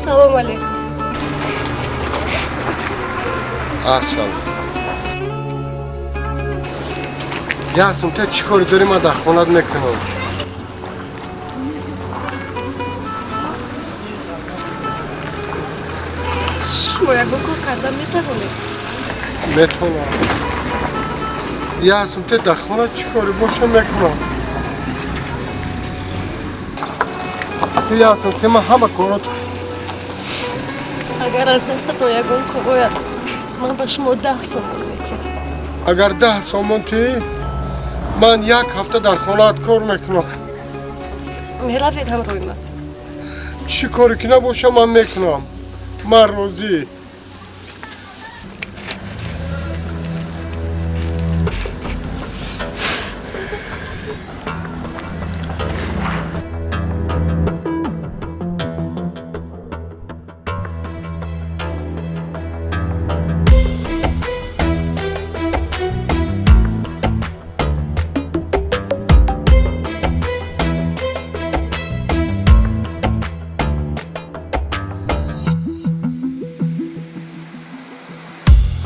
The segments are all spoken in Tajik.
Салом алейкум. Ассалом. Ясум, те чӣ кори дорӣ, ман дар хонат мекунам. Шумо ягон кор карда метавонед? Метавонам. Ясум, те дар хона чӣ кори боша мекунам. Ту ясум, те ман ҳама корот. Агар аз дастатон ягон кор ояд, ман ба шумо 10 сомон метиҳам. Агар 10 сомон тиҳӣ, ман як ҳафта дар хонаат кор мекунам. Меравед ҳамроҳи ман? Чӣ коре ки набоша, ман мекунам. Ман розӣ.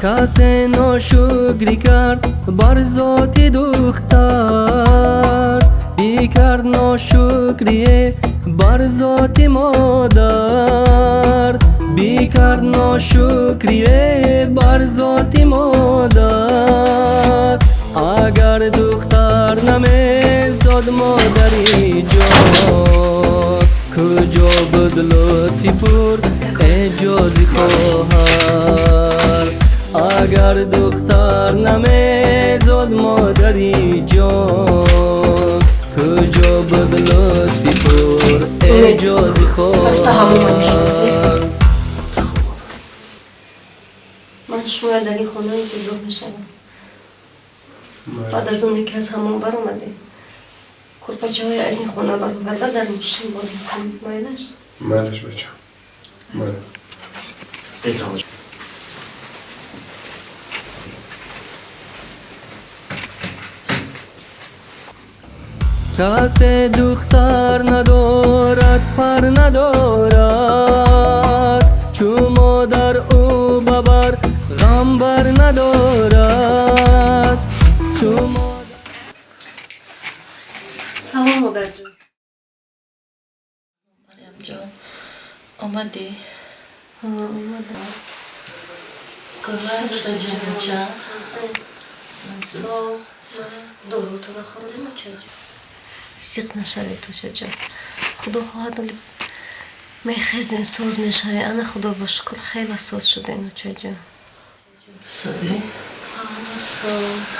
کس ناشکری کرد بر ذات دختر، بیکرد ناشکری بر ذات مادر، بیکرد ناشکری بر ذات مادر. اگر دختر نمیزاد مادری جان، کجا بود لطفی پر اجازی خواهر. اگر دختر نمیزاد مادری جان، کجا بود لطفی پر اجازی خواهر. من شما در این خانه انتظار میشوم. بعد از اون که از همون برآمده، کرپچه های از این خانه برآورده در ماشین بار میکنید. مایلش؟ مایلش بچم. مایلش. کس دختر ندارد پر ندارد، چو مادر او ببر غم بر ندارد. چو مادر. سلام مادر جان. مریم جان آمدی؟ آمدم. کجا؟ ساز دارو تو بخوردیم چه؟ زیق нашавед, очаҷон. Худо хоҳад, мехезен, соз мешавед. Ана, худо ба шукр, хеле соз шуден, очаҷон. Созӣ? Соз.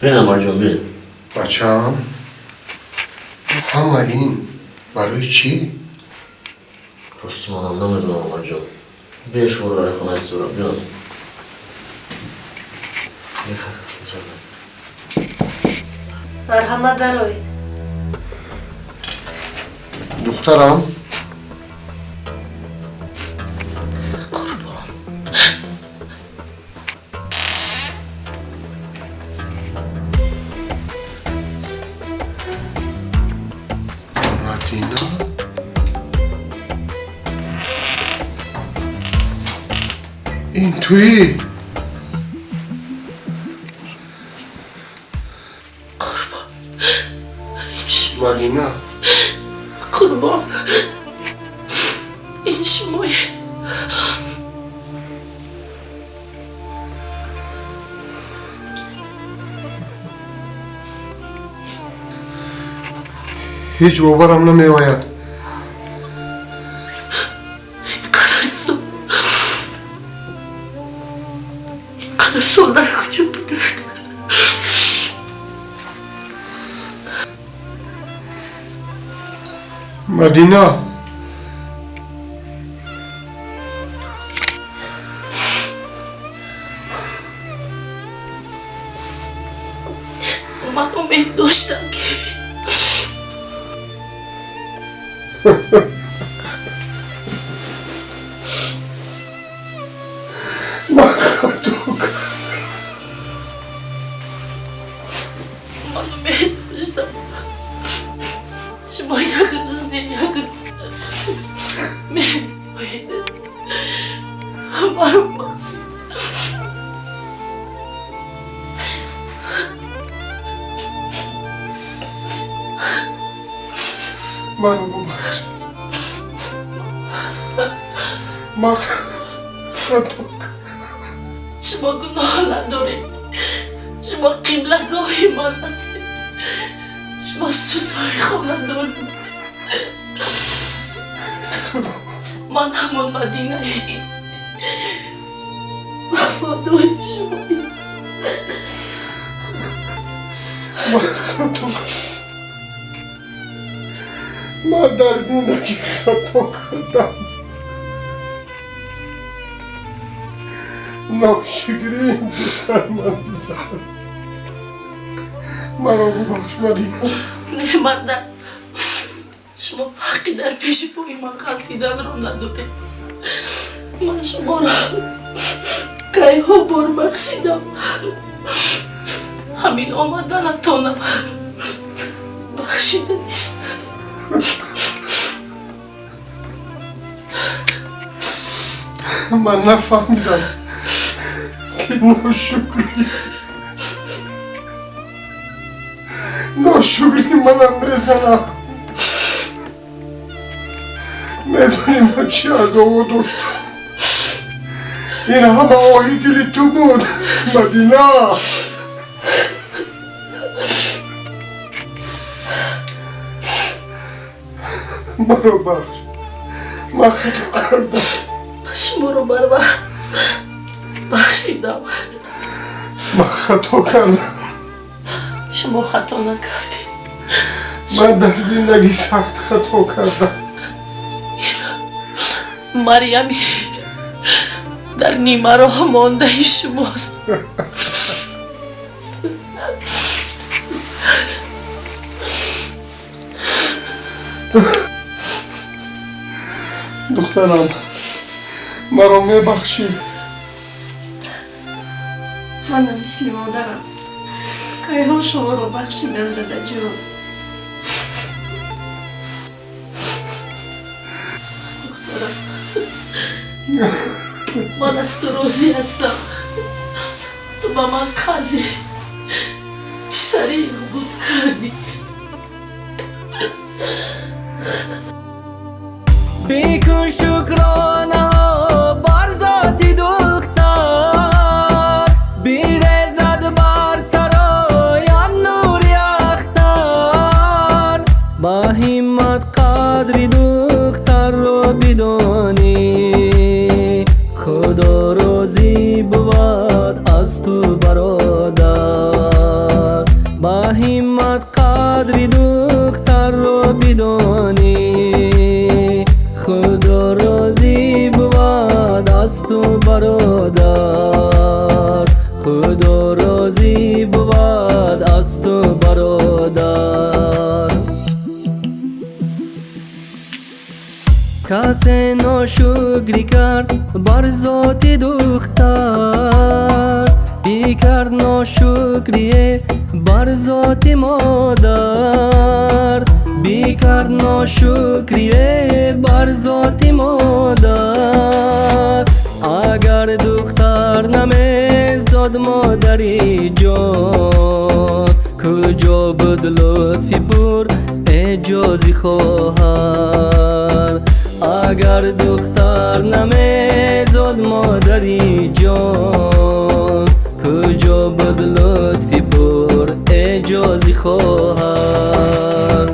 Бин, Амарҷон, бин. Бачаам, ҳама ин барои чӣ? Рости манам намедонам, Амарҷон. Бия, шуморо дар хона интизорам. Биён. Марҳамат, дароед. Духтарам. Қурбон. Мадина? Ин туӣ? Қурбон. Мадина. Қурбон. Ин шумоед. Ҳеҷ боварам намеояд. Инқадар сол, инқадар сол дар куҷо будед? Мадина. Ман умед доштам ки Ман хато кардам. Ман умед доштам, шумо як рӯз, не, як рӯз меоед, маро бахшед. Маро бубахш, ман хато. Шумо гуноҳ надоред. Шумо қиблагоҳи ман ҳастед. Шумо сутуни хонадон. Ман ҳамон Мадинаи вафодори шумоем. Ман хато, ман дар зиндагӣ хато кардам. Ношукрӣ духтар ман зад. Маро бубахш, Мадина. Не, манда, шумо ҳаққи дар пеши пои ман ғалтиданро надоред. Ман шуморо кайҳо бор бахшидам. Ҳамин омаданатонам бахшида нест. Ман нафаҳмидам, ки ношукрӣ манам мезанам. Медонӣ, ман чӣ азобо доштам? Ин ҳама оҳи дили ту буд, Мадина. Маро бахш, ман хато кардам. Шуморо барвақт бахшидам. Ман хато кардам. Шумо хато накардед. Ман дар зиндагӣ сахт хато кардам. Марьями дар нимароҳ мондаи шумост. Духтарам, маро мебахшӣ? Манам мисли модарам кайҳо шуморо бахшидам, дадаҷон. Духтарам, ман аз ту розӣ ҳастам. Ту ба ман қази писари буд кардӣ. Бикун шукронаҳо бар зоти духтар, бирезад бар сароян нури ахтар. Ба ҳиммат қадри духтарро бидонӣ, Худо розӣ бувад аз ту, бародар. Ба ҳиммат қадри духтарро бидонӣ, Худо розӣ бувад аз ту, бародар. Худо розӣ бувад аз ту, бародар. Касе ношукрӣ кард бар зоти духтар, бикард ношукрие бар зоти модар. Бикард ношукрие бар зоти модар. Агар духтар намезод, модари ҷон, куҷо буд лутфи пур эҷози хоҳар? Агар духтар намезод, модари ҷон, куҷо буд лутфи пур эҷози хоҳар?